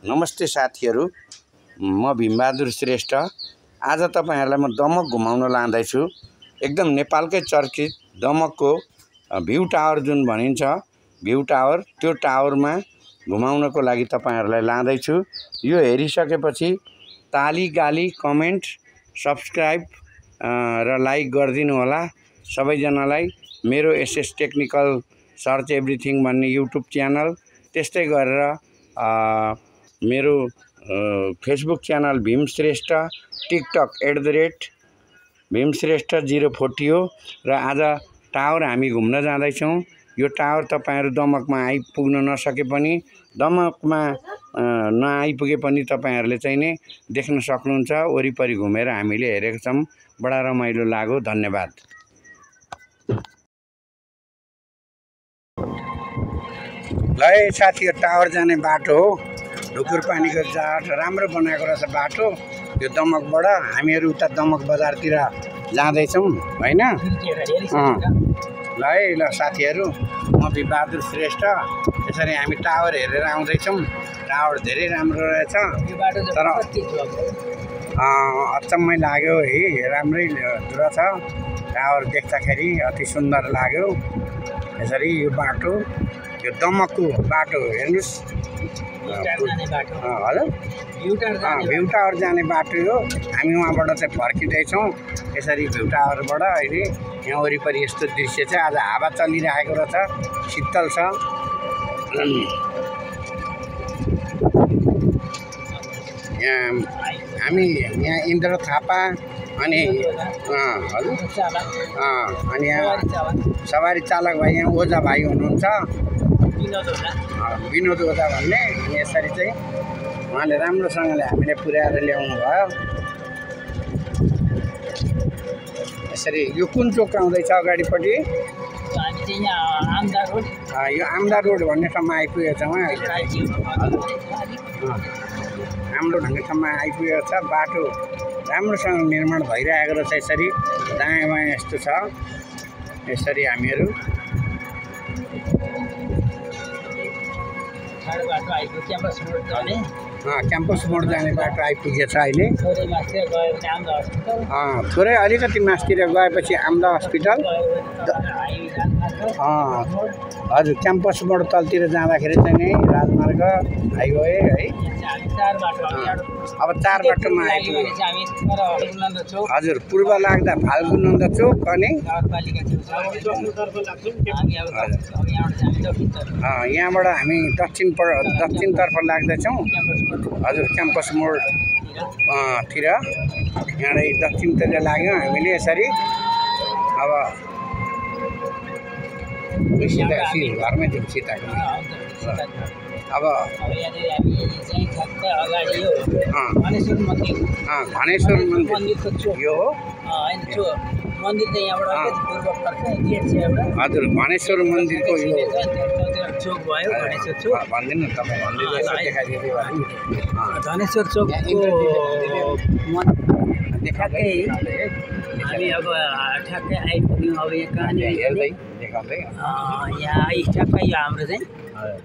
नमस्ते साथीहरू, म भीमबहादुर श्रेष्ठ। आज तपाईहरुलाई म दमक घुमाउन लाँदैछु। एकदम नेपालकै चर्चित दमकको भ्यू टावर जुन भनिन्छ, भ्यू टावर, त्यो टावरमा घुमाउनको लागि तपाईहरुलाई लाँदैछु। यो हेरिसकेपछि ताली गाली कमेन्ट सब्स्क्राइब र लाइक गरिदिनु होला सबैजनालाई। मेरो एसएस टेक्निकल सर्च एभ्रिथिङ भन्ने युट्युब च्यानल, त्यस्तै गरेर मेरो फेसबुक च्यानल भीमश्रेष्ठ, टिकटक @भीमश्रेष्ठ 040 हो। र आज टावर हामी घुम्न जाँदैछौँ। यो टावर तपाईहरु दमकमा आइपुग्न नसके पनि, दमकमा नआइपुगे पनि तपाईहरुले चाहिँ नि देख्न सक्नुहुन्छ। वरिपरि घुमेर हामीले हेरेका छौँ, बडा रमाइलो लाग्यो। धन्यवाद। ल साथीहरु, टावर जाने बाटो हो। ढुकुर पानीको जाट राम्रो बनाएको रहेछ बाटो। यो दमकबाट हामीहरू उता दमक बजारतिर जाँदैछौँ हैन। ल साथीहरु, म भीमबहादुर श्रेष्ठ। यसरी हामी टावर हेरेर आउँदैछौँ। टावर धेरै राम्रो रहेछ, तर अचम्मै लाग्यो है। राम्रै रहेछ टावर, देख्दाखेरि अति सुन्दर लाग्यो। यसरी यो बाटो, यो दमकको बाटो हेर्नुस्। हेलो, भ्यू टावर जाने बाटो हो। हामी वहाँबाट चाहिँ फर्किँदैछौँ। यसरी भ्यू टावरबाट अहिले यहाँ वरिपरि यस्तो दृश्य चाहिँ आज हावा चलिरहेको रहेछ, शीतल छ। हामी यहाँ इन्द्र थापा अनि हजुर अनि यहाँ सवारी चालक भाइ, यहाँ ओझा भाइ हुनुहुन्छ, विनोद ओझा भन्ने। यसरी चाहिँ उहाँले राम्रोसँगले हामीले पुर्याएर ल्याउनु भयो। यसरी यो कुन चोक आउँदैछ अगाडिपट्टि? यो आमदा रोड भन्ने ठाउँमा आइपुगेको छ। हाम्रो भन्ने ठाउँमा आइपुगेको छ। बाटो राम्रोसँग निर्माण भइरहेको रहेछ। यसरी दायाँ बायाँ यस्तो छ। यसरी हामीहरू क्याम्पस मोड जाने बाटो आइपुगेछ अहिले। थोरै अलिकति मास्तिर गएपछि आमदा हस्पिटल, हजुर क्याम्पस मोड तलतिर जाँदाखेरि चाहिँ नि राजमार्ग हाइवे है। अब 4 बाटोमा आइपुग्यो। हजुर, पूर्व लाग्दा फाल्गुनन्द चोक अनि यहाँबाट हामी दक्षिणतर्फ लाग्दैछौँ। हजुर, क्याम्पस मोड तिर यहाँबाट दक्षिणतिर लाग्यौँ हामीले। यसरी अब घरमै जाउँ सीता। अब धनेश्वर मन्दिर यो हो। मन्दिर चाहिँ यहाँबाट गेट छ एउटा। हजुर, धनेश्वर मन्दिरको यो चोक भयो। धनेश्वर चोक भन्दिनु तपाईँ, भन्दिनु देखाइदिनु भयो। धनेश्वर चोकको ठ्याक्कै हामी अब ठ्याक्कै आइपुग्यौँ। अब यहाँ कहाँनिर हेर्दै देखाउँदै यहाँ ठ्याक्कै यो हाम्रो चाहिँ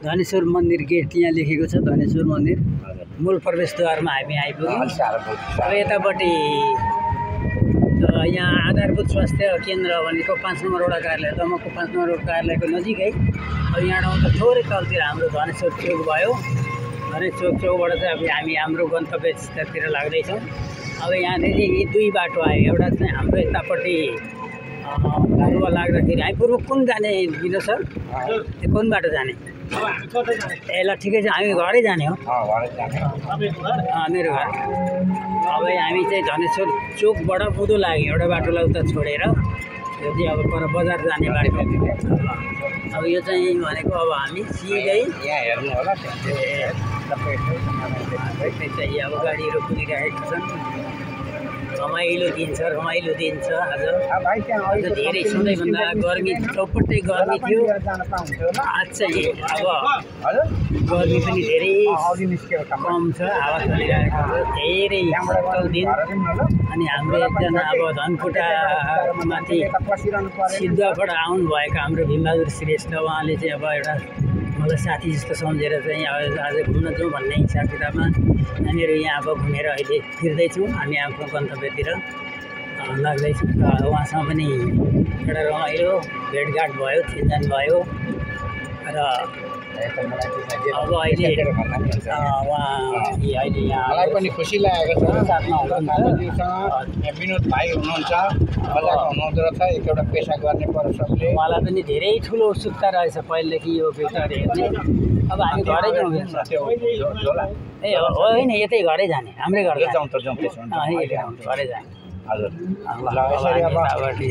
धनेश्वर मन्दिर गेट यहाँ लेखेको छ। धनेश्वर मन्दिर मूल प्रवेशद्वारमा हामी आइपुग्यौँ। अब यतापट्टि यहाँ आधारभूत स्वास्थ्य केन्द्र भनेको 5 नम्बर वडा कार्यालय, दमकको 5 नम्बर वडा कार्यालयको नजिकै। अब यहाँबाट आउँदा थोरै तलतिर हाम्रो धनेश्वर चोक भयो। धनेश्वर चोकबाट चाहिँ अब हामी हाम्रो गन्तव्य स्थलतिर लाग्दैछौँ। अब यहाँनिर यी 2 बाटो आयो। एउटा चाहिँ हाम्रो यतापट्टि पूर्व लाग्दाखेरि, हामी पूर्व कुन जाने विनोद सर? त्यो कुन बाटो जाने? ए ल ठिकै छ, हामी घरै जाने हो। मेरो घर। अब हामी चाहिँ धनेश्वर चोकबाट उँधो लाग्यो, एउटा बाटोलाई उता छोडेर। यो चाहिँ अब पर बजार जाने बाटो। अब यो चाहिँ भनेको अब हामी सिधै यहाँ हेर्नु होला। चाहिँ अब गाडीहरू कुदिरहेका छन्। रमाइलो दिन छ, रमाइलो दिन छ आज। धेरै सधैँभन्दा गर्मी, चौपट्टै गर्मी थियो। आज चाहिँ अब गर्मी पनि धेरै कम छ, हावा चलिरहेको छ। धेरै शीतल दिन। अनि हाम्रो एकजना अब धनकुटा माथि सिद्धबाट आउनुभएका हाम्रो भीमबहादुर श्रेष्ठ, उहाँले चाहिँ अब एउटा मलाई साथी जस्तो सम्झेर चाहिँ आज घुम्न जाउँ भन्ने हिसाब किताबमा हामीहरू यहाँ अब घुमेर अहिले फिर्दैछौँ। हामी आफ्नो गन्तव्यतिर लाग्दैछौँ र उहाँसँग पनि एउटा रमाइलो भेटघाट भयो, चिन्जान भयो र अब अहिले उहाँ अहिले यहाँ मलाई पनि खुसी लागेको छ साथमा हुनुहुन्छ। विनोद भाइ हुनुहुन्छ, मजाको हुनुहुँदो रहेछ। एउटा पेसा गर्ने परसबले उहाँलाई पनि धेरै ठुलो उत्सुकता रहेछ पहिलेदेखि यो भिडियोहरू हेर्ने। अब हामी घरै जाउँ ए होइन, यतै घरै जाने, हाम्रै घर जाउँ त जाउँ त्यसो भने घरै जाने। हजुर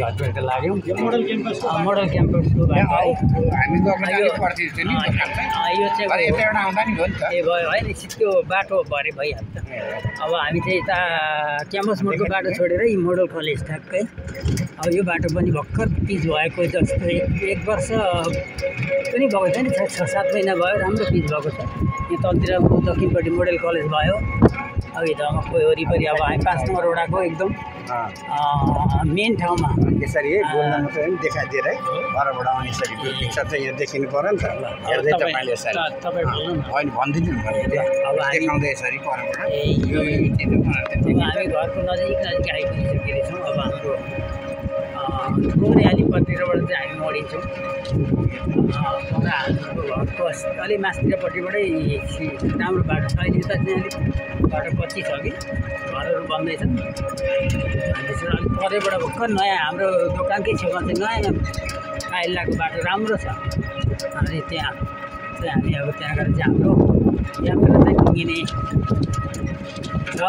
हस्पिटल लाग्यौँ मोडल क्याम्पसको बाटो हामी पर्थ्यो नि यो चाहिँ एउटा आउँदा नि हो नि त ए भयो होइन, त्यो बाटो भरे भइहाल्छ। अब हामी चाहिँ यता क्याम्पस मोडको बाटो छोडेर यी मोडल कलेज ठ्याक्कै। अब यो बाटो पनि भर्खर पिच भएको जस्तो एक वर्ष पनि भएको छैन, 6-7 महिना भयो, राम्रो पिच भएको छ। यहाँ तलतिर दक्षिणपट्टि मोडल कलेज भयो। अब धमकको वरिपरि अब हामी 5 नम्बर वडाको एकदम मेन ठाउँमा यसरी बोल्न मात्रै पनि देखाइदिएर है घरबाट आउने यसरी त्यो पिक्चर चाहिँ यहाँ देखिनु पऱ्यो नि त। हेर्दै तपाईँले यसरी होइन भनिदिनु अब देखाउँदै यसरी परबाट हामी घरको नजिक आइपुगिसकेका छौँ। अब हाम्रो थोरै अलिपट्टिबाट चाहिँ हामी मोडिन्छौँ। हाम्रो घरको अलिक मास्तिरपट्टिबाटै राम्रो बाटो छ। अहिले यता चाहिँ अलिक बाटो पछि छ कि घरहरू बन्दैछन्। त्यसबाट अलिक परैबाट भर्खर नयाँ हाम्रो दोकानकै छेउमा चाहिँ नयाँ काइलाको बाटो राम्रो छ। अनि त्यहाँ चाहिँ हामी अब त्यहाँ गएर चाहिँ हाम्रो यात्रा चाहिँ पुगिने छ।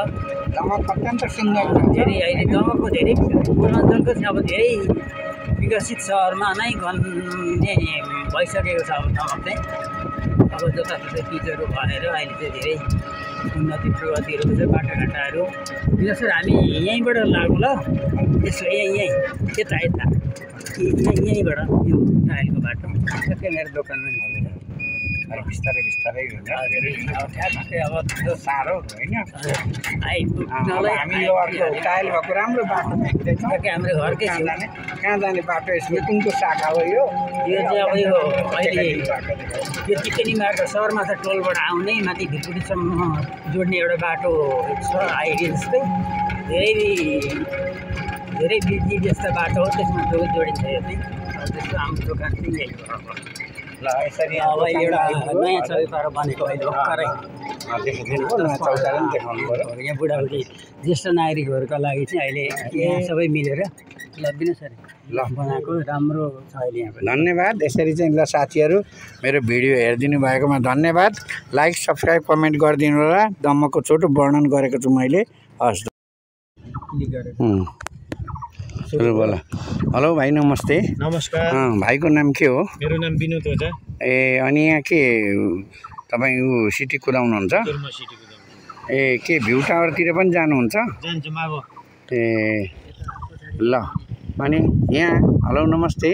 दमक अत्यन्त सुन्दर धेरै अहिले दमकको धेरै पूर्वाञ्चलको चाहिँ अब धेरै विकसित सहरमा नै गन्ने भइसकेको छ। अब दमक चाहिँ अब जताततै पिचहरू भएर अहिले चाहिँ धेरै उन्नति प्रगतिहरू छ। बाटोघाटाहरू विशेष गरी हामी यहीँबाट लागौँ ल, यसो यहीँ यता यहीँबाट यो टाइलको बाटो ठ्याक्कै मेरो दोकानमा बिस्तारै बिस्तारै ठ्याक्कै अब त्यो साह्रो होइन आइपुग्नलाई हामी यो अर्को टाइल भएको राम्रो बाटो भेट्दैछ। ठ्याक्कै हाम्रो घरकै छेउ कहाँ जाने बाटो यसको कुनको शाखा हो यो चाहिँ अब यो अहिले यो टिकनी बाटो सहरमाथा टोलबाट आउने माथि भिरकुटीसम्म जोड्ने एउटा बाटो छ हाइवे जस्तै। धेरै बिजी जस्तो बाटो हो, त्यसमा जोडिन्छ यो चाहिँ। त्यस्तो हाम्रो दोकान चाहिँ यही ल यसरी अब अहिले एउटा नयाँ चौतारा बनेको अहिले भर्खरै देखाउनु पऱ्यो। यहाँ बुढाबुढी ज्येष्ठ नागरिकहरूका लागि चाहिँ अहिले यहाँ सबै मिलेर लगिदिनु सर बनाएको राम्रो छ अहिले यहाँ। धन्यवाद। यसरी चाहिँ ल साथीहरू मेरो भिडियो हेरिदिनु भएकोमा धन्यवाद। लाइक सब्सक्राइब कमेन्ट गरिदिनु होला। दमकको छोटो वर्णन गरेको छु मैले। हस् सुरु बोला। हेलो भाइ नमस्ते। नमस्कार। भाइको नाम के हो? मेरो नाम विनोद ओझा। ए अनि यहाँ के तपाईँ सिटी कुदाउनुहुन्छ? ए के भ्यू टावरतिर पनि जानुहुन्छ? जान्छु म अब। ए ल अनि यहाँ हेलो नमस्ते,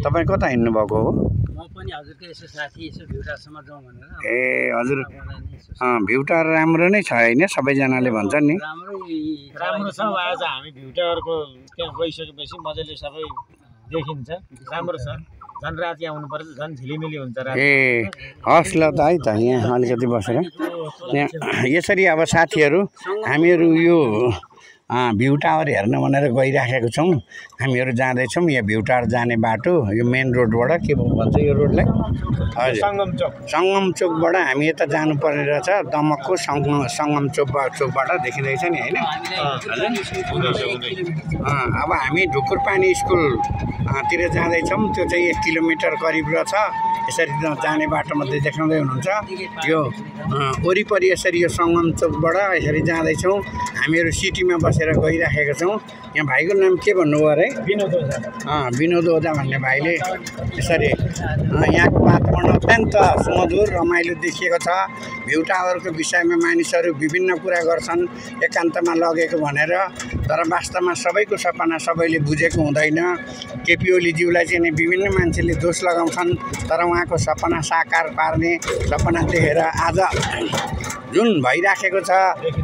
तपाईँ कता हिँड्नु भएको हो? म पनि हजुरकै यसो साथी यसो भ्यूटावरसम्म जाउँ भनेर। ए हजुर भ्यू टावर राम्रो नै छ होइन, सबैजनाले भन्छन् नि राम्रो छ। आज हामी भ्यू टावरको त्यहाँ गइसकेपछि मजाले सबै देखिन्छ, राम्रो छ। झन् राति आउनु पर्छ, झन् झिलिमिली हुन्छ राति। ए हस् ल त है त यहाँ अलिकति बसेर यहाँ यसरी अब साथीहरू हामीहरू यो भ्यू टावर हेर्न भनेर गइराखेको छौँ। हामीहरू जाँदैछौँ यहाँ भ्यू टावर जाने बाटो, यो मेन रोडबाट के भन्छ यो रोडलाई? हजुर सङ्गम चोकबाट हामी यता जानुपर्ने रहेछ। दमकको सङ्गम चोकबाट देखिँदैछ नि होइन? अब हामी ढुकुरपानी स्कुलतिर जाँदैछौँ। त्यो चाहिँ 1 किलोमिटर करिब रहेछ। यसरी जाने बाटोमा देखाउँदै हुनुहुन्छ। यो वरिपरि यसरी यो सङ्गम चोकबाट यसरी जाँदैछौँ। हामीहरू सिटीमा बसेर गइराखेका छौँ। यहाँ भाइको नाम के भन्नुभयो अरे? विनोद ओझा। विनोद ओझा भन्ने भाइले यसरी यहाँको वातावरण अत्यन्त सुमधुर रमाइलो देखिएको छ। भ्यू टावरको विषयमा मानिसहरू विभिन्न कुरा गर्छन् एकान्तमा लगेको भनेर, तर वास्तवमा सबैको सपना सबैले बुझेको हुँदैन। केपी ओलीज्यूलाई चाहिँ विभिन्न मान्छेले दोष लगाउँछन्, तर उहाँको सपना साकार पार्ने सपना देखेर आज जुन भइराखेको छ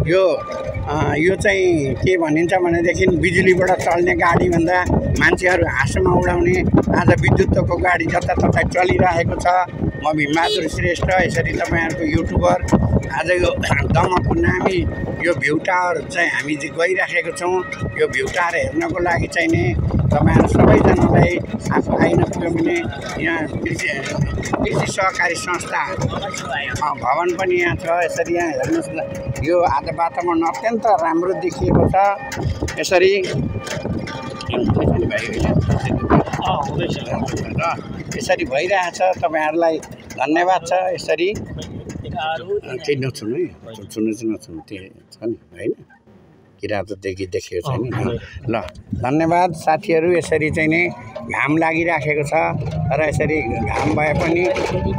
यो चाहिँ के भनिन्छ भनेदेखि बिजुलीबाट चल्ने गाडीभन्दा मान्छेहरू हाँसोमा उडाउने आज विद्युतको गाडी जताततै चलिरहेको छ। म भीमबहादुर श्रेष्ठ यसरी तपाईँहरूको युट्युबर आज यो दमकको नामी यो भ्यू टावर चाहिँ हामी चाहिँ गइराखेको छौँ। यो भ्यू टावर हेर्नको लागि चाहिँ नि तपाईँहरू सबैजनालाई आफू आइ नपुग्यो भने यहाँ कृषि सहकारी संस्था भवन पनि यहाँ छ। यसरी यहाँ हेर्नुहोस् न, यो आज वातावरण अत्यन्त राम्रो देखिएको छ। यसरी यसरी भइरहेछ। तपाईँहरूलाई धन्यवाद छ। यसरी केही नछुनु है, छुनु चाहिँ नछुनु, त्यो छ नि होइन, किरा त देखेको छैन। ल धन्यवाद साथीहरू। यसरी चाहिँ नि घाम लागिराखेको छ र यसरी घाम भए पनि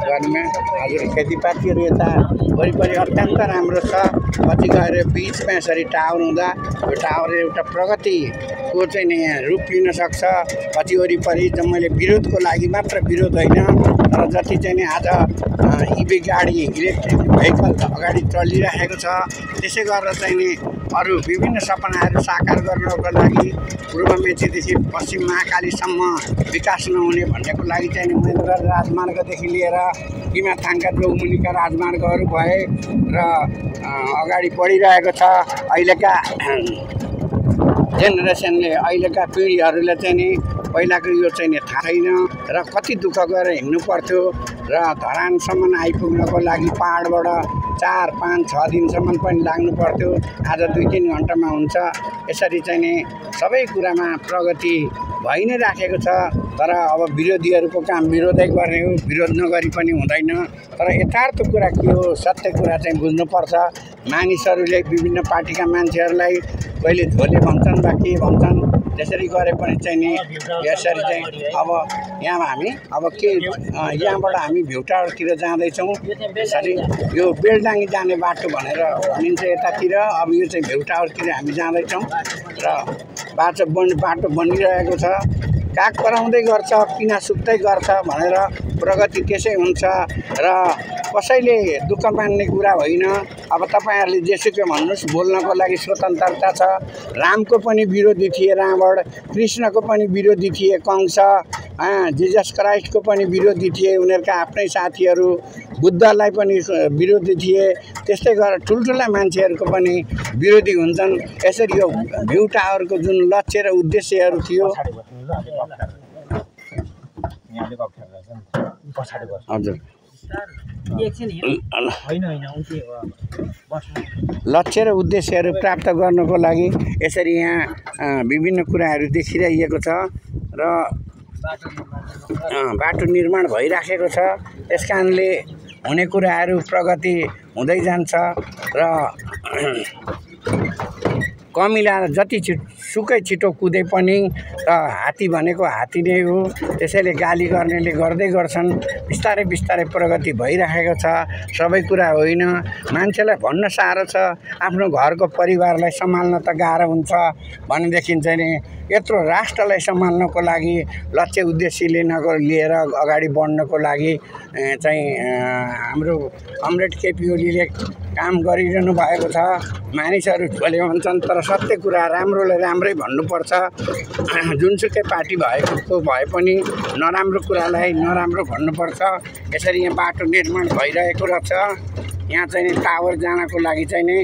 गर्मीमा हजुर खेतीपातीहरू यता वरिपरि अत्यन्त राम्रो छ। पछि गएर बिचमा यसरी टावर हुँदा यो टावर एउटा प्रगतिको चाहिँ नि यहाँ रूप लिन सक्छ। पछि वरिपरि मैले विरोधको लागि मात्र विरोध होइन, तर जति चाहिँ नि आज इभी गाडी इलेक्ट्रिक भेहिकल अगाडि चलिरहेको छ, त्यसै गरेर चाहिँ नि अरू विभिन्न सपनाहरू साकार गर्नको लागि पूर्व मेचीदेखि पश्चिम महाकालीसम्म विकास नहुने भन्नेको लागि चाहिँ नि महेन्द्र राजमार्गदेखि लिएर किमाथाङका चौमुनिका राजमार्गहरू भए र अगाडि बढिरहेको छ। अहिलेका जेनेरेसनले, अहिलेका पिँढीहरूले चाहिँ नि पहिलाको यो चाहिँ नि थाहा छैन र कति दुःख गरेर हिँड्नु पर्थ्यो र धरानसम्म आइपुग्नको लागि पहाडबाट 4, 5, 6 दिनसम्म पनि लाग्नु पर्थ्यो। आज 2-3 घन्टामा हुन्छ। यसरी चाहिँ नि सबै कुरामा प्रगति भइ नै राखेको छ। तर अब विरोधीहरूको काम विरोधै गर्ने हो, विरोध नगरी पनि हुँदैन। तर यथार्थ कुरा के हो, सत्य कुरा चाहिँ बुझ्नुपर्छ। मानिसहरूले विभिन्न पार्टीका मान्छेहरूलाई कहिले झोले भन्छन् वा के भन्छन्, त्यसरी गरे पनि चाहिँ नि यसरी चाहिँ अब यहाँ हामी अब के यहाँबाट हामी भ्यू टावरतिर जाँदैछौँ। यसरी यो बेलडाङ्गी जाने बाटो भनेर भनिन्छ यतातिर। अब यो चाहिँ भ्यू टावरतिर हामी जाँदैछौँ र बाटो बनिरहेको छ। काग कराउँदै गर्छ, पिना सुक्दै गर्छ भनेर प्रगति त्यसै हुन्छ र कसैले दुःख मान्ने कुरा होइन। अब तपाईँहरूले जेसुकै भन्नुहोस्, बोल्नको लागि स्वतन्त्रता छ। रामको पनि विरोधी थिए रावण, कृष्णको पनि विरोधी थिए कंस, जिजस क्राइस्टको पनि विरोधी थिए उनीहरूका आफ्नै साथीहरू, बुद्धलाई पनि विरोधी थिए। त्यस्तै गरेर ठुल्ठुला मान्छेहरूको पनि विरोधी हुन्छन्। यसरी यो भ्यू टावरको जुन लक्ष्य र उद्देश्यहरू थियो हजुर लक्ष्य र उद्देश्यहरू प्राप्त गर्नको लागि यसरी यहाँ विभिन्न कुराहरू देखिरहेको छ र बाटो निर्माण भइराखेको छ। त्यस कारणले हुने कुराहरू प्रगति हुँदै जान्छ र कमिला जति सुकै छिटो कुदे पनि त हात्ती भनेको हात्ती नै हो। त्यसैले गाली गर्नेले गर्दै गर्छन्। बिस्तारै बिस्तारै प्रगति भइराखेको छ। सबै कुरा होइन, मान्छेलाई भन्न साह्रो छ, आफ्नो घरको परिवारलाई सम्हाल्न त गाह्रो हुन्छ भनेदेखि चाहिँ नि यत्रो राष्ट्रलाई सम्हाल्नको लागि लक्ष्य उद्देश्य लिएर अगाडि बढ्नको लागि चाहिँ हाम्रो कमरेड केपी ओलीले काम गरिरहनु भएको छ। मानिसहरू झोले भन्छन्, तर सत्य कुरा राम्रोले राम्रै भन्नुपर्छ। जुनसुकै पार्टी भए पनि नराम्रो कुरालाई नराम्रो भन्नुपर्छ। यसरी यहाँ बाटो निर्माण भइरहेको रहेछ। यहाँ चाहिँ टावर जानको लागि चाहिँ नि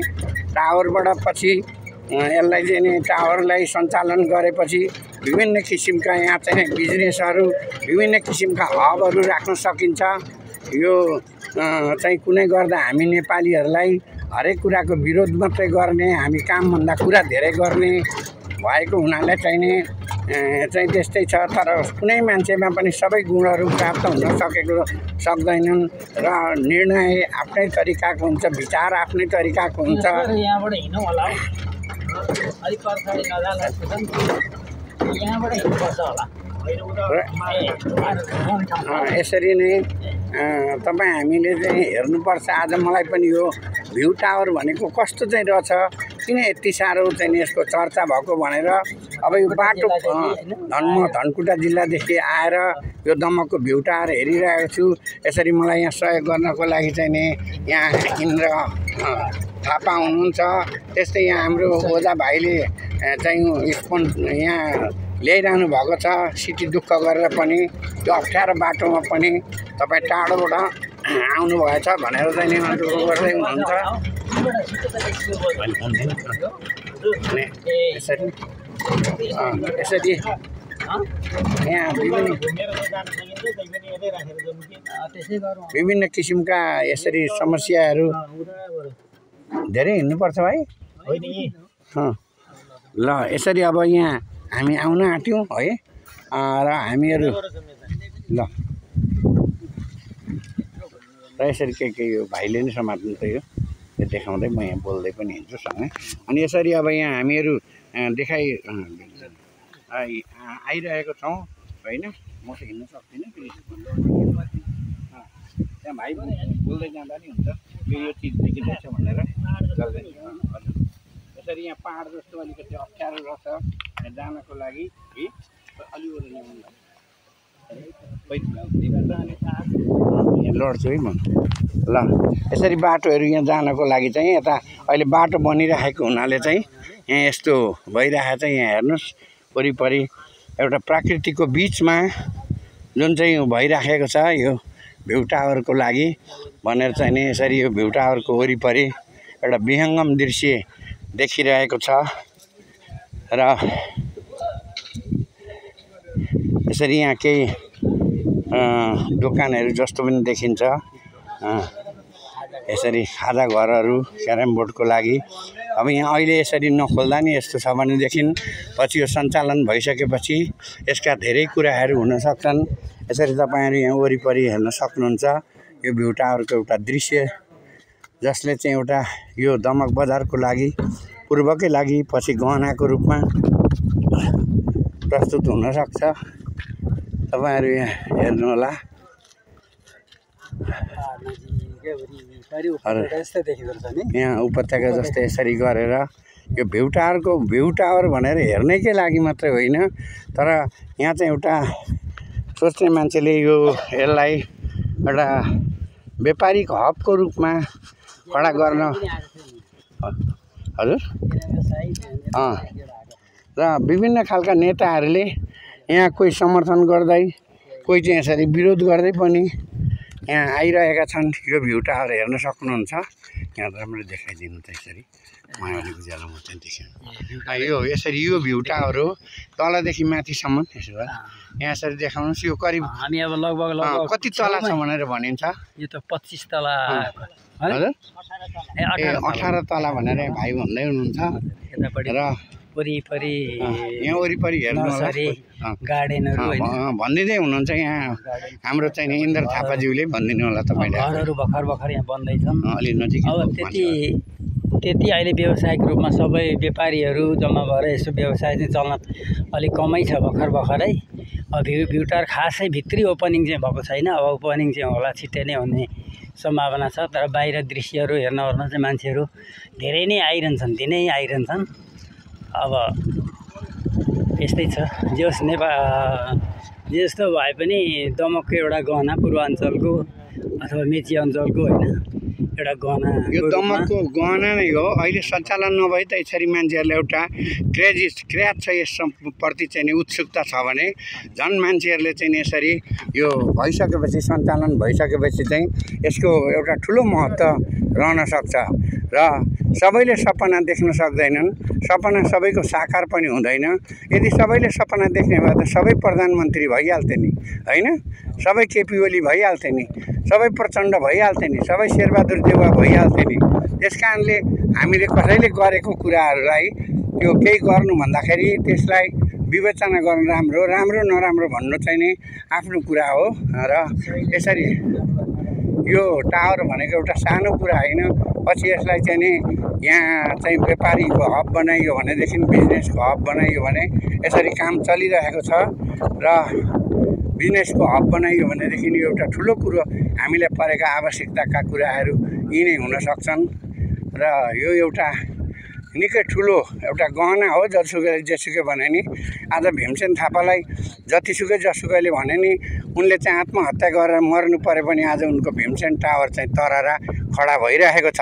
टावरबाट पछि यसलाई चाहिँ नि टावरलाई सञ्चालन गरेपछि विभिन्न किसिमका यहाँ चाहिँ बिजनेसहरू, विभिन्न किसिमका हबहरू राख्न सकिन्छ। यो चाहिँ कुनै गर्दा हामी नेपालीहरूलाई हरेक कुराको विरोध मात्रै गर्ने, हामी कामभन्दा कुरा धेरै गर्ने भएको हुनाले चाहिँ नि चाहिँ त्यस्तै छ। तर कुनै मान्छेमा पनि सबै गुणहरू प्राप्त हुन सक्दैनन् र निर्णय आफ्नै तरिकाको हुन्छ, विचार आफ्नै तरिकाको हुन्छ। यसरी नै तपाईँ हामीले चाहिँ हेर्नुपर्छ। आज मलाई पनि यो भ्यू टावर भनेको कस्तो चाहिँ रहेछ, किन यति साह्रो चाहिँ यसको चर्चा भएको भनेर अब यो बाटो म धनकुटा जिल्लादेखि आएर यो दमकको भ्यू टावर हेरिरहेको छु। यसरी मलाई यहाँ सहयोग गर्नको लागि चाहिँ नि यहाँ इन्द्र थापा हुनुहुन्छ। त्यस्तै यहाँ हाम्रो ओझा भाइले चाहिँ यहाँ ल्याइरहनु भएको छ सिटी दुःख गरेर पनि त्यो अप्ठ्यारो बाटोमा पनि तपाईँ टाढोबाट आउनुभएछ भनेर चाहिँ नि अनुरोध गर्दै हुनुहुन्छ। यसरी यहाँ विभिन्न किसिमका यसरी समस्याहरू धेरै हिँड्नुपर्छ भाइ। ल यसरी अब यहाँ हामी आउन आँट्यौँ है र हामीहरू ल र यसरी के यो भाइले नै समात्नु त यो देखाउँदै म यहाँ बोल्दै पनि हिँड्छु सँगै। अनि यसरी अब यहाँ हामीहरू आइरहेको छौँ होइन। म त हिँड्न सक्दिनँ त्यहाँ भाइ बोल्दै जाँदा नि हुन्छ यो चिज देखिँदैछ भनेर चल्दै। यसरी यहाँ पाहाड जस्तो अलिकति अप्ठ्यारो रहेछ जानको लागि लड्छु है म। ल यसरी बाटोहरू यहाँ जानको लागि चाहिँ यता अहिले बाटो बनिरहेको हुनाले चाहिँ यहाँ यस्तो भइरहेको छ। यहाँ हेर्नुहोस् वरिपरि एउटा प्रकृतिको बिचमा जुन चाहिँ भइराखेको छ यो भ्यू टावरको लागि भनेर चाहिँ नि यसरी यो भ्यू टावरको वरिपरि एउटा विहङ्गम दृश्य देखिरहेको छ। र यसरी यहाँ केही दोकानहरू जस्तो पनि देखिन्छ। यसरी खाजा घरहरू क्यारम बोर्डको लागि अब यहाँ अहिले यसरी नखोल्दा नि यस्तो छ भनेदेखि पछि यो सञ्चालन भइसकेपछि यसका धेरै कुराहरू हुन सक्छन्। यसरी तपाईँहरू यहाँ वरिपरि हेर्न सक्नुहुन्छ यो भ्यू टावरको एउटा दृश्य जसले चाहिँ एउटा यो दमक बजारको लागि पूर्वकै लागि पछि गहनाको रूपमा प्रस्तुत हुन सक्छ। तपाईहरु यहाँ हेर्नु होला। यहाँ उपत्यका जस्तै यसरी गरेर यो भ्यू टावर भनेर हेर्नैकै लागि मात्रै होइन, तर यहाँ चाहिँ एउटा सोच्ने मान्छेले यो यसलाई एउटा व्यापारिक हबको रूपमा खडा गर्न हजुर र विभिन्न खालका नेताहरूले यहाँ कोही समर्थन गर्दै कोही चाहिँ यसरी विरोध गर्दै पनि यहाँ आइरहेका छन्। यो भ्यू टावर हेर्न सक्नुहुन्छ। यहाँ राम्रो देखाइदिनु त यसरी मायाले उज्यालो म चाहिँ देखाउँ। यो यसरी यो भ्यू टावर हो, तलदेखि माथिसम्म यसो भए यहाँ यसरी देखाउनुहोस्। यो करिब हामी अब लगभग कति तला छ भनेर भनिन्छ? यो त 25 तला हजुर 18 तला भनेर भाइ भन्दै हुनुहुन्छ। र वरिपरि यहाँ वरिपरि हेर्नुहोस् गार्डनहरु भनिदिँदै हुनुहुन्छ। यहाँ हाम्रो चाहिँ इन्द्र थापाज्यूले भनिदिनु होला तपाईले। घरहरु भर्खर यहाँ बन्दै छन् अलि नजिक। अब त्यति अहिले व्यावसायिक रूपमा सबै व्यापारीहरु जम्मा भएर यसो व्यवसाय चाहिँ चल्न अलि कमै छ भर्खरै। अब भ्यू टावर खासै भित्री ओपनिङ चाहिँ भएको छैन। अब ओपनिङ चाहिँ होला, छिट्टै नै हुने सम्भावना छ। तर बाहिर दृश्यहरु हेर्न चाहिँ मान्छेहरु धेरै नै आइरहन्छन्, दिनै आइरहन्छन्। अब यस्तै छ। जस नेपाल जे जस्तो भए पनि दमकको एउटा गहना पूर्वाञ्चलको अथवा मेची अञ्चलको होइन, एउटा गहना। यो दमकको गहना नै हो। अहिले सञ्चालन नभए त यसरी मान्छेहरूले एउटा क्र्याच छ यसप्रति चाहिँ उत्सुकता छ भने झन् मान्छेहरूले चाहिँ यसरी यो भइसकेपछि सञ्चालन भइसकेपछि चाहिँ यसको एउटा ठुलो महत्त्व रहन सक्छ। र सबैले सपना देख्न सक्दैनन्, सपना सबैको साकार पनि हुँदैन। यदि सबैले सपना देख्ने भए त सबै प्रधानमन्त्री भइहाल्थे नि होइन, सबै केपी ओली भइहाल्थे नि, सबै प्रचण्ड भइहाल्थे नि, सबै शेरबहादुर देउवा भइहाल्थे नि। त्यस कारणले हामीले कसैले गरेको कुराहरूलाई त्यो केही गर्नु भन्दाखेरि त्यसलाई विवेचना गर्नु राम्रो नराम्रो भन्नु चाहिँ नि आफ्नो कुरा हो। र यसरी यो टावर भनेको एउटा सानो कुरा होइन। पछि यसलाई चाहिँ नि यहाँ चाहिँ व्यापारीको हब बनाइयो भनेदेखि, बिजनेसको हब बनाइयो भने यसरी काम चलिरहेको छ। र बिजनेसको हब बनाइयो भनेदेखि यो एउटा ठुलो कुरो हामीलाई परेका आवश्यकताका कुराहरू यी नै हुन सक्छन्। र यो एउटा निकै ठुलो एउटा गहना हो। जेसुकै भने नि आज भीमसेन थापालाई जतिसुकैले भने नि उनले चाहिँ आत्महत्या गरेर मर्नु परे पनि आज उनको भीमसेन टावर चाहिँ तररा खडा भइरहेको छ।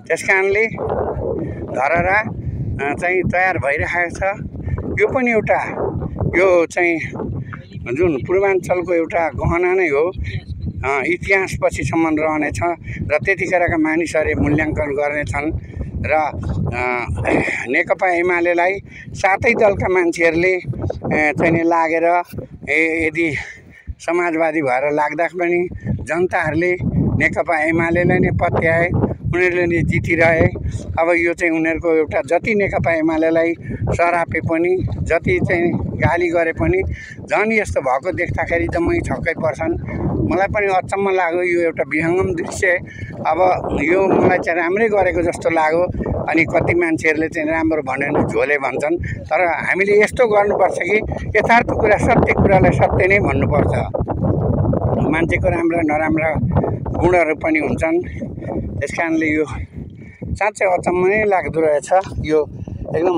त्यस कारणले धरहरा चाहिँ तयार भइरहेको छ। यो पनि एउटा यो चाहिँ जुन पूर्वाञ्चलको एउटा गहना नै हो, इतिहास पछिसम्म रहनेछ र त्यतिखेरका मानिसहरूले मूल्याङ्कन गर्नेछन् र नेकपा एमालेलाई सातै दलका मान्छेहरूले चाहिँ नि लागेर यदि समाजवादी भएर लाग्दा पनि जनताहरूले नेकपा एमालेलाई नै पत्याए, उनीहरूले नै जितिरहे। अब यो चाहिँ उनीहरूको एउटा जति नेकपा एमालेलाई सरापे पनि, जति चाहिँ गाली गरे पनि झन् यस्तो भएको देख्दाखेरि त मै छक्कै पर्छन्। मलाई पनि अचम्म लाग्यो, यो एउटा विहङ्गम दृश्य। अब यो मलाई चाहिँ राम्रै गरेको जस्तो लाग्यो। अनि कति मान्छेहरूले चाहिँ राम्रो भनेर झोले भन्छन्, तर हामीले यस्तो गर्नुपर्छ कि यथार्थ कुरा, सत्य कुरालाई सत्य नै भन्नुपर्छ। मान्छेको राम्रा नराम्रा गुणहरू पनि हुन्छन्। त्यस कारणले यो साँच्चै अचम्म नै लाग्दो रहेछ यो एकदम।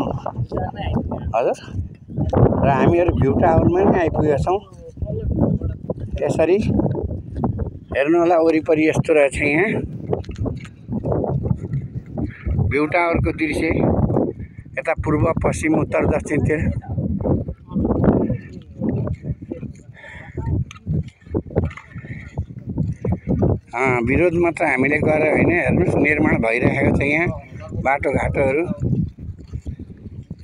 हजुर, र हामीहरू भ्यू टावरमा नै आइपुगेका छौँ। यसरी हेर्नु होला, वरिपरि यस्तो रहेछ यहाँ भ्यू टावरको दृश्य। यता पूर्व, पश्चिम, उत्तर, दक्षिणतिर विरोध मात्र हामीले गरे होइन, हेर्नुहोस् निर्माण भइरहेको छ यहाँ बाटोघाटोहरू।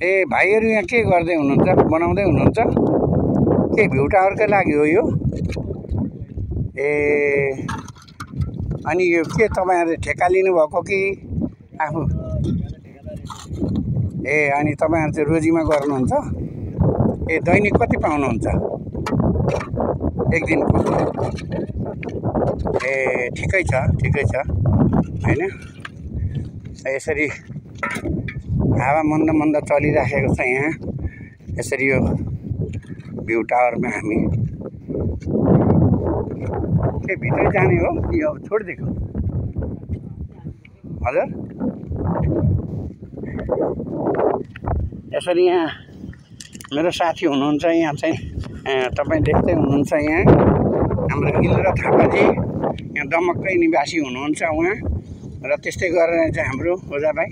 ए भाइहरू यहाँ के गर्दै हुनुहुन्छ? बनाउँदै हुनुहुन्छ के? भ्यू टावरकै लागि हो यो? ए अनि यो के तपाईँहरूले ठेक्का लिनुभएको कि आफू? ए अनि तपाईँहरू चाहिँ रोजीमा गर्नुहुन्छ? ए दैनिक कति पाउनुहुन्छ एक दिनको? ए ठिकै छ होइन। यसरी हावा मन्द मन्द चलिराखेको छ यहाँ। यसरी यो भ्यू टावरमा हामी के भित्रै जाने हो कि अब छोडिदिएको? हजुर, यसरी यहाँ मेरो साथी हुनुहुन्छ, यहाँ चाहिँ तपाईँ देख्दै हुनुहुन्छ यहाँ हाम्रो इन्द्र थापाजी, यहाँ दमककै निवासी हुनुहुन्छ उहाँ। र त्यस्तै गरेर चाहिँ हाम्रो ओझा भाइ,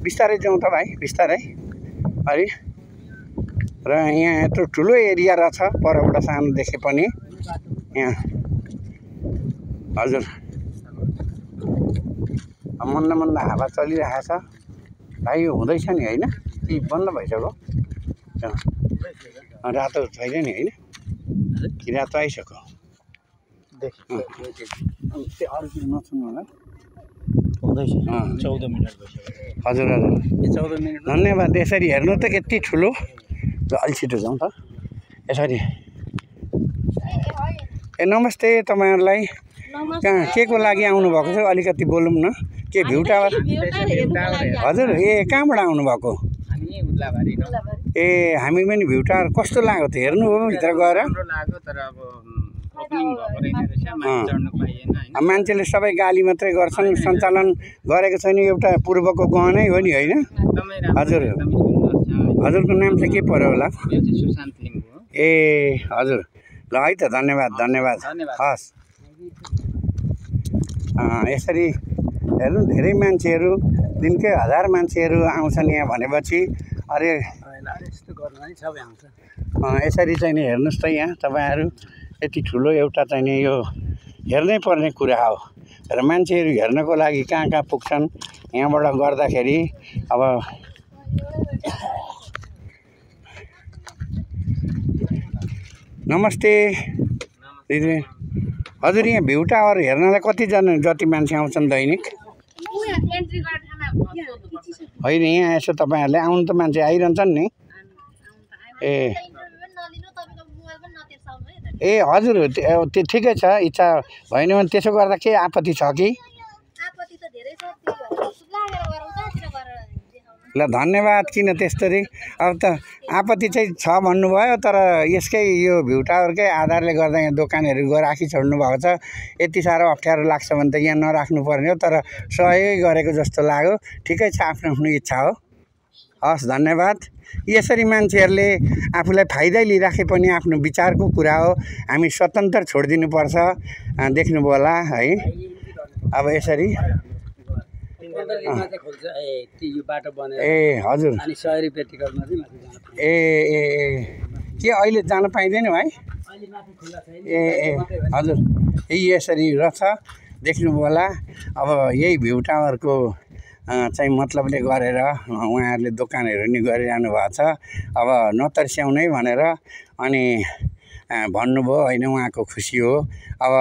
बिस्तारै जाउँ त भाइ, बिस्तारै अलि। र यहाँ यत्रो ठुलो एरिया रहेछ परबाट सानो देखे पनि यहाँ। हजुर, मन्द मन्द हावा चलिरहेको छ भाइ। यो हुँदैछ नि होइन कि बन्द भइसक्यो? रातो छैन नि होइन कि रातो आइसक्यो? त्यो अरूतिर नसुन्नु होला। हुँदैछ 14 मिनट भइसक्यो। हजुर, यो 14 मिनट धन्यवाद। यसरी हेर्नु त यति ठुलो। अलि छिटो जाउँ त यसरी। ए नमस्ते तपाईँहरूलाई। कहाँ के को लागि आउनुभएको छ? अलिकति बोलौँ न। के भ्यू टावर? हजुर, ए कहाँबाट आउनुभएको? ए हामी पनि भ्यू टावर कस्तो लाग्यो त? हेर्नु हो भित्र गएर? मान्छेले सबै गाली मात्रै गर्छन्, सञ्चालन गरेको छैन। एउटा पूर्वको गहनै हो नि होइन? हजुर, हजुरको नाम चाहिँ के पर्यो होला? ए हजुर, ल है त, धन्यवाद धन्यवाद। हस्, यसरी हेर्नु धेरै मान्छेहरू, दिनकै 1000 मान्छेहरू आउँछन् यहाँ भनेपछि। अरे यस्तो गर्नु नि सबै आउँछ। यसरी चाहिँ नि हेर्नुहोस् त यहाँ तपाईँहरू, यति ठुलो एउटा चाहिँ नि यो हेर्नै पर्ने कुरा हो। र मान्छेहरू हेर्नको लागि कहाँ कहाँ पुग्छन् यहाँबाट गर्दाखेरि। अब नमस्ते दिदी। हजुर, यहाँ भ्यू टावर हेर्नलाई कतिजना जति मान्छे आउँछन् दैनिक? होइन, यहाँ यसो तपाईँहरूले आउनु त मान्छे आइरहन्छन् नि। ए हजुर, त्यो ठिकै छ। इच्छा भएन भने त्यसो गर्दा के आपत्ति छ कि? ल धन्यवाद। किन त्यसरी? अब त आपत्ति चाहिँ छ भन्नुभयो, तर यसकै यो भ्यू टावरकै आधारले गर्दा यहाँ दोकानहरू राखी छोड्नु भएको छ। यति साह्रो अप्ठ्यारो लाग्छ भने त यहाँ नराख्नु पर्ने हो, तर सहयोग गरेको जस्तो लाग्यो। ठिकै छ, आफ्नो आफ्नो इच्छा हो। हस्, धन्यवाद। यसरी मान्छेहरूले आफूलाई फाइदा लिइराखे पनि आफ्नो विचारको कुरा हो, हामी स्वतन्त्र छोडिदिनुपर्छ। देख्नुभयो होला है। अब यसरी यो बाटो बनेर ए हजुर, अनि 100 रुपैयाँ टिकटमा चाहिँ माथि जानु। ए के अहिले जान पाइँदैन भाइ? ए हजुर, यसरी रहेछ देख्नुभयो होला। अब यही भ्यू टावरको चाहिँ मतलबले गरेर उहाँहरूले दोकानहरू नि गरिरहनु भएको छ। अब नतर्स्याउनै भनेर अनि भन्नुभयो, होइन उहाँको खुसी हो। अब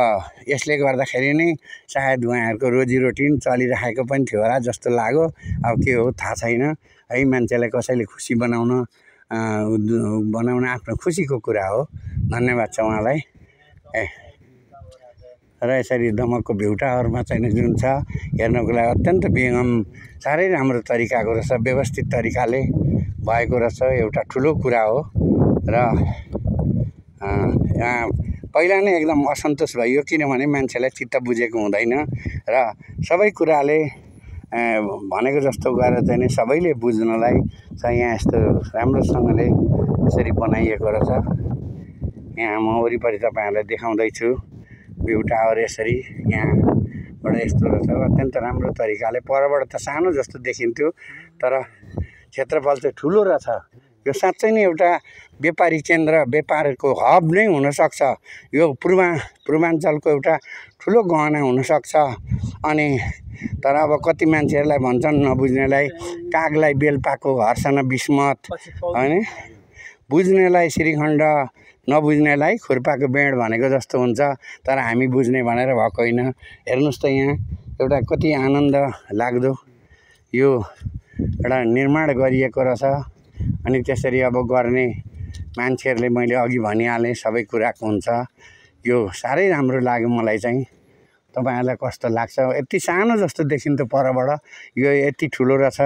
यसले गर्दाखेरि नै सायद उहाँहरूको रोजीरोटी चलिराखेको पनि थियो होला जस्तो लाग्यो। अब के हो थाहा छैन है। मान्छेलाई कसैले खुसी बनाउन आफ्नो खुसीको कुरा हो। धन्यवाद छ उहाँलाई। र यसरी दमकको भ्यू टावरमा चाहिँ जुन छ हेर्नको लागि अत्यन्त बेगम साह्रै राम्रो तरिकाको रहेछ, व्यवस्थित तरिकाले भएको रहेछ। एउटा ठुलो कुरा हो। र यहाँ पहिला नै एकदम असन्तोष भइयो, किनभने मान्छेलाई चित्त बुझेको हुँदैन र सबै कुराले भनेको जस्तो गरेर चाहिँ सबैले बुझ्नलाई चाहिँ यहाँ यस्तो राम्रोसँगले यसरी बनाइएको रहेछ। यहाँ म वरिपरि तपाईँहरूलाई देखाउँदैछु भ्यू टावर। यसरी यहाँबाट यस्तो रहेछ, अत्यन्त राम्रो तरिकाले। परबाट त सानो जस्तो देखिन्थ्यो तर क्षेत्रफल चाहिँ ठुलो रहेछ। यो साँच्चै नै एउटा व्यापारिक केन्द्र, व्यापारको हब नै हुनसक्छ। यो पूर्वाञ्चलको एउटा ठुलो गहना हुनसक्छ। अनि तर अब कति मान्छेहरूलाई भन्छन् नबुझ्नेलाई कागलाई बेलपाको हर्षण बिस्मत, होइन? बुझ्नेलाई श्रीखण्ड, नबुझ्नेलाई खुर्पाको बेड भनेको जस्तो हुन्छ। तर हामी बुझ्ने भनेर भएको होइन। हेर्नुहोस् त यहाँ एउटा कति आनन्द लाग्दो यो एउटा निर्माण गरिएको रहेछ। अनि त्यसरी अब गर्ने मान्छेहरूले मैले अघि भनिहालेँ सबै कुराको हुन्छ। यो साह्रै राम्रो लाग्यो मलाई चाहिँ। तपाईँहरूलाई कस्तो लाग्छ? यति सानो जस्तो देखिन्थ्यो परबाट, यो यति ठुलो रहेछ।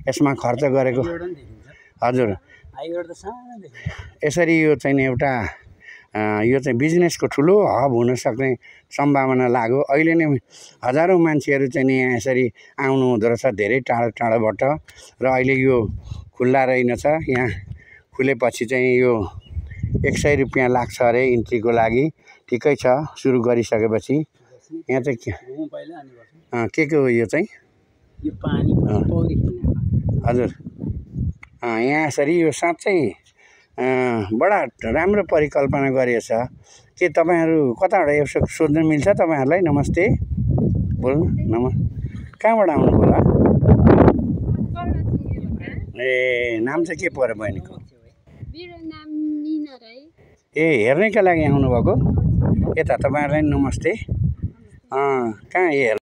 यसमा खर्च गरेको हजुर यसरी यो चाहिँ एउटा यो चाहिँ बिजनेसको ठुलो हब हुनसक्ने सम्भावना लाग्यो। अहिले नै हजारौँ मान्छेहरू चाहिँ नि यहाँ यसरी आउनु हुँदो रहेछ धेरै टाढो टाढोबाट। र अहिले यो खुल्ला रहेनछ। यहाँ खुलेपछि चाहिँ यो 100 रुपियाँ लाग्छ अरे इन्ट्रीको लागि। ठिकै छ, सुरु गरिसकेपछि। यहाँ चाहिँ के हो यो चाहिँ? हजुर, यहाँ यसरी यो साँच्चै बडा राम्रो परिकल्पना गरिएछ। के तपाईँहरू कताबाट यसो सोध्न मिल्छ तपाईँहरूलाई? नमस्ते, बोल्नु कहाँबाट आउनु होला? ए नाम चाहिँ के पर्यो बहिनीको? ए हेर्नैका लागि आउनुभएको? यता तपाईँहरूलाई नमस्ते। कहाँ हेर्नु?